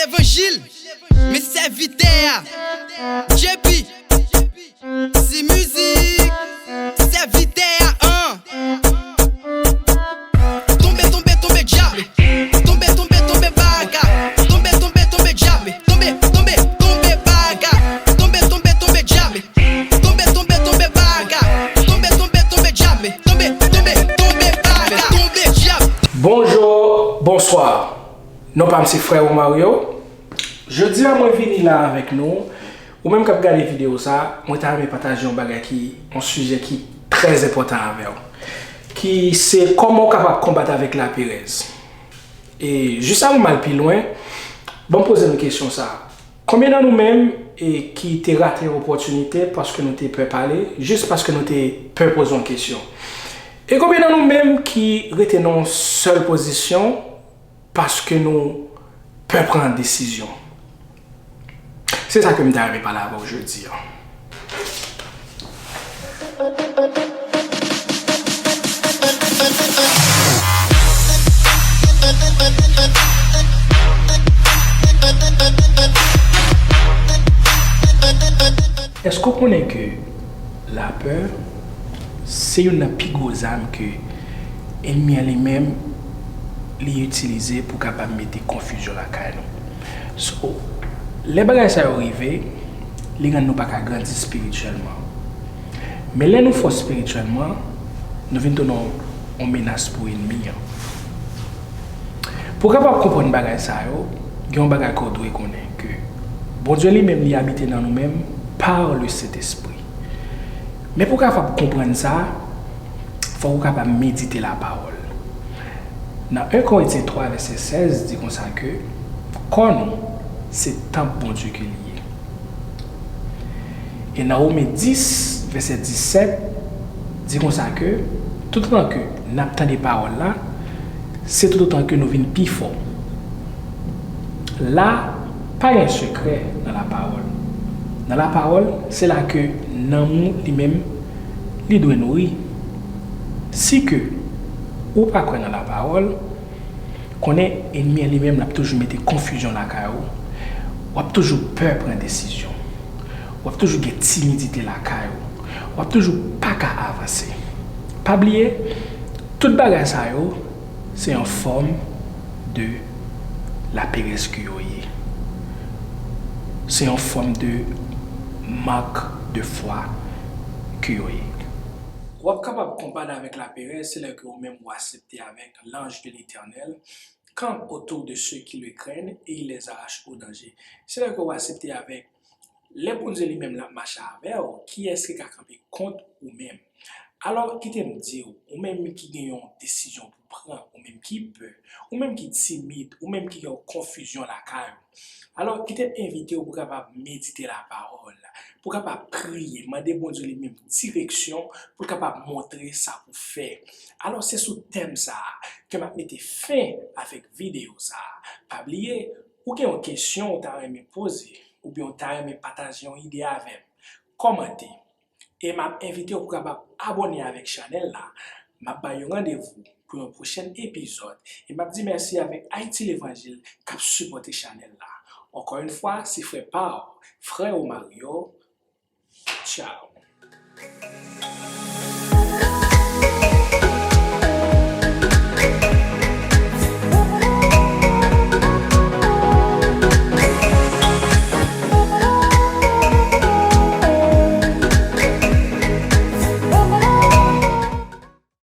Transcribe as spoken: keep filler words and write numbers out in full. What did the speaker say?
Levanjil, men sèvitè a. J P, si mizik, sèvitè a, an. Tonbe, tonbe, tonbe, dyab. Tonbe, tonbe, tonbe, baka. Tonbe, tonbe, tonbe, dyab. Tonbe, tonbe, tonbe, baka. Tonbe, tonbe, tonbe, dyab. Tonbe, tonbe, tonbe, baka. Tonbe, tonbe, tonbe, dyab. Tonbe, tonbe, tonbe, baka. Tonbe, dyab. Bonjou, bonswa. Non pa m se Frè Romario. Jodi a mwen vini la avèk nou. Ou menm k ap gade videyo sa, mwen ta renmen pataje yon bagay ki, yon sijè ki trè enpòtan avè w. Ki se kòman w kapab konbat avèk laperèz. E jis avan m al pi lwen, ban m poze nou kesyon sa. Konbyen nan nou menm e ki te rate yon opòtinite paske nou te pè pale, jis paske nou te pè poze yon kesyon? E konbyen nan nou menm ki rete nan yon sèl pozisyon paske nou pè pran desizyon? Se sa ke m ta renmen pale avè w jodi a. Èske w konnen ke lapè se youn nan pi gwo zam ke ènmi an li menm li itilize pou kapab mete konfizyon lakay nou? So, lè bagay sa yo rive, li rann nou pa ka grandi espirityèlman. Men lè nou fò espirityèlman, nou vin tounen yon, yon menas pou ènmi an. Pou w kapab konprann bagay sa yo, gen yon bagay ke w dwe konnen, ke Bondye li menm li abite nan nou menm par le Sentespri. Men pou w kapab konprann sa, fòk ou kapab medite lapawòl. Nan en Korentyen twa vèsè sèz di konsa ke kò nou se tanp Bondye ke li ye. E nan Women dis vèsè disèt di konsa ke toutotan ke n ap tande pawòl la, se toutotan ke nou vin pi fò. La, pa gen sekrè nan lapawòl. Nan lapawòl, se la ke nanm ou li menm li dwe nouri. Si ke ou pa kwè nan lapawòl, konnen ènmi an li menm l ap toujou mete konfizyon lakay ou. W ap toujou pè pran desizyon. W ap toujou gen timidite lakay ou. W ap toujou pa ka avanse. Pa bliye, tout bagay sa yo, se yon fòm de laperèz ke yo ye. Se yon fòm de mank de fwa ke yo ye. W ap kapab konbat avèk laperèz, se lè ke ou menm ou aksepte avèk l'ange de l'Éternel, campe autour de ceux qui le craignent et il les arrache au danger. Se lè ke w aksepte avèk, lè Bondye li menm l ap mache avè w, kiyès ki ka kanpe kont ou menm? Alò, kite m di w, ou menm ki gen yon desizyon pou pran, ou menm ki pè, ou menm ki timid, ou menm ki gen yon konfizyon lakay ou. Alò, kite m envite w pou w kapab medite lapawòl, pou w kapab priye, mande Bondye li menm direksyon pou l kapab montre sa pou fè. Alò, se sou tèm sa a ke m ap mete fen avèk videyo sa a. Pa bliye, ou gen yon kesyon ou ta renmen poze, oubyen ou ta renmen pataje yon ide avè m, kòmante. E m ap envite w pou w kapab abòne avèk chanèl la. M ap ba yon randevou pou yon pwochèn epizòd. E m ap di mèsi avèk Ayiti Levanjil k ap sipòte chanèl la. Ankò yon fwa, se frè pa w, Frè Romario. Tchao.